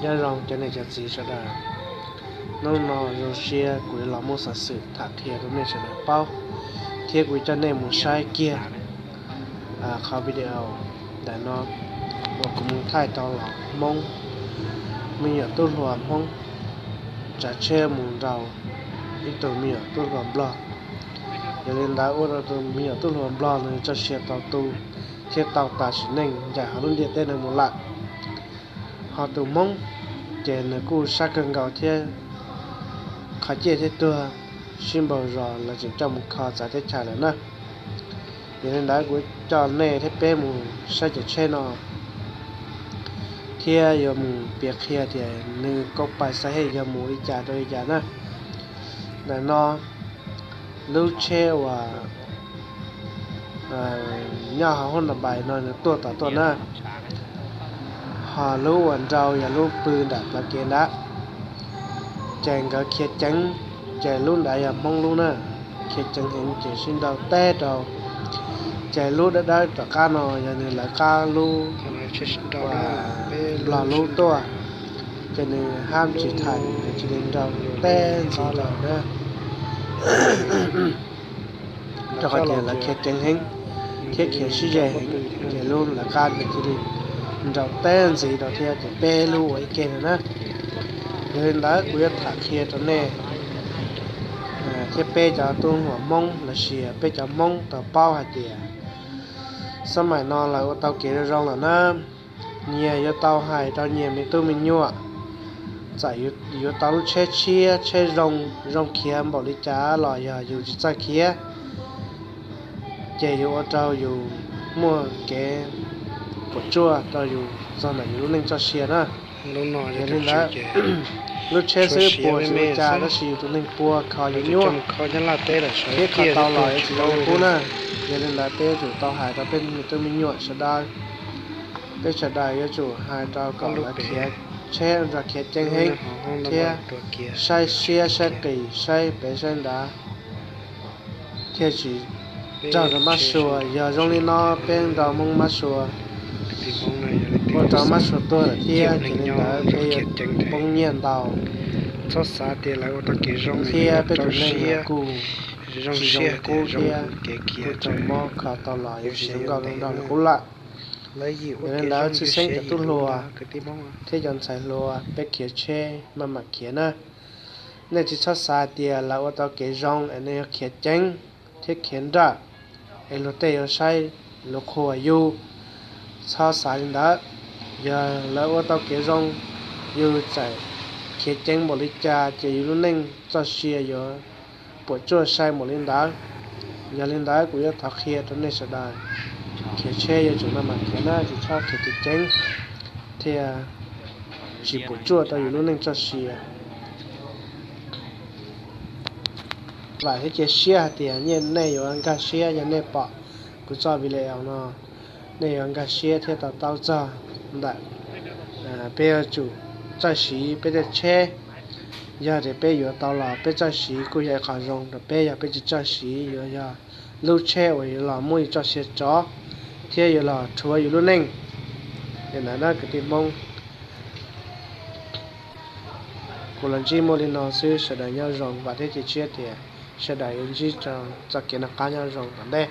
Nyob zoo cov niam cov txiv sawv daws, hnub no zoo siab kuv yuav los muaj xov xwm tham qhia rau nej sawv daws paub, thiab kuv coj nej mus saib kiag qhov video ntawm no uas kuv mus thaij tau los Hmoob, me nyuam tub hluas Hmoob tsav tsheb mus nrau ib tug me nyuam tub hluas Nplog. Yog li ntawd ua rau tus me nyuam tub hluas Nplog nws txoj sia tau tu thiab tau tas sim neej ncaim hauv lub ntiaj teb no mus lawm. Ho tus Hmoob ces nws kuj sab kawg nkaus thiab, qhov ciaj thiab tuag sib npaug zos los tseem coj mus kho txawv teb chaws lawm na. Yog li ntawd kuv coj nej thiab peb mus saib cov tsheb no thiab yuav mus piav qhia tias nws koob pais xav hej yog mus li cas rau li cas na. Ntawm no lub tsheb uas nyob hauv hoob nab npais no nws tuaj tom tuaj na, ho lub uas nrau yog lub pw nram plawv kev ntawd. Ces nkawd khiav ceev, ces lub ntawd yog Hmoob lub na, khiav ceev heev ces sib nrau teb rau. Ces lub dawb dawb tom qab no yog nws lawv qab lub, Nplog lub tuaj, ces nws hab tsis tham nws cia li nrau teb ntxiv rau na. Rau qhov tias lawv khiav ceev heev thiab khiav sib ze heev, ces lub lawv qab nws cia li nrau teb ntxiv rau thiab ces peb lub ua ib ke no na. Yog li ntawd kuv yuav tham qhia rau nej thiab peb cov tub hluas Hmoob los sis peb cov Hmoob tau paub hais tias xab maim no lawv ua tau kev zoo zoo lawm na. Nyias yuav tau hais rau nyias me tub me nyuam, txawm yuav tau lub tsheb tshiab tsheb zoo, zoo khiav npaum li cas los yog yus tsis txawj khiav, ces yuav ua rau yus muaj kev puas tsuaj rau yus txog ntawm yus lub neej txoj sia na. Yog li ntawd, lub tsheb xwb puas tsis ua cas tab sis yus tus neeg puas kho yuav nyuaj, thiab kho tau los yuav tsis zoo li qub na. Yog li ntawd peb yuav tsum tau hais rau peb me tub me nyuam sawv daws, peb sawv daws yuav tsum hais rau kom lawv khiav tsheb nrog khiav ceev heev thiab saib siab saib qis saib pem saib nrad, thiaj tsis raug rau mab sua. Yog zoo li no peb nrau Hmoob mab sua, ua rau mab sua tuag lawm thiab, ces li ntawd peb yuav poob nyiaj ntau, thiab peb tus neeg kuj tsis zoo li qub thiab, kuj raug mob kho tau los yuav tsis zoo nkauj zoo nraug li qub lawm. Yog li ntawd tshwj xeeb cov tub hluas thiab cov ntxhais hluas peb khiav tsheb maj mam khiav na. Nej tsis txhob xav hais tias lawv ua tau kev zoo es nej yuav khiav ceev thiab khiav nrawm es luag tej yuav saib luag qhuas yus. Txhob xav li ntawd. Yog lawv ua tau kev zoo, yus txawm khiav ceev npaum li cas ces yus lub neej txoj sia yuav puas tsuaj sai npaum li ntawd. Yog li ntawd kuv yuav thov qhia rau nej sawv daws, khiav tsheb yuav tsum maj mam khiav na, tsis txhob khiav ceev ceev thiaj tsis puas tsuaj rau yus lub neej txoj sia. Vam thiab cia siab hais tias nej yuav nkag siab, yog nej pom kuv txoj video no, nej yuav nkag siab thiab to taub txog ntawm peb yuav tsum txawj siv peb tej tsheb. Yog tias peb yuav tau los peb txawj siv kuj yog ib qho zoo rau peb, yog peb tsis txawj siv yuav yog lub tsheb uas yuav los muab yus txoj sia tsov thiab yuav los rhuav yus lub neej. Li ntawd na kwv tij Hmoob, kuv los ntsib muaj li no xwb, sawv daws nyob zoo, vam thiab cia siab tias sawv daws yuav ntsib txoj kev noj qab nyob zoo tom ntej.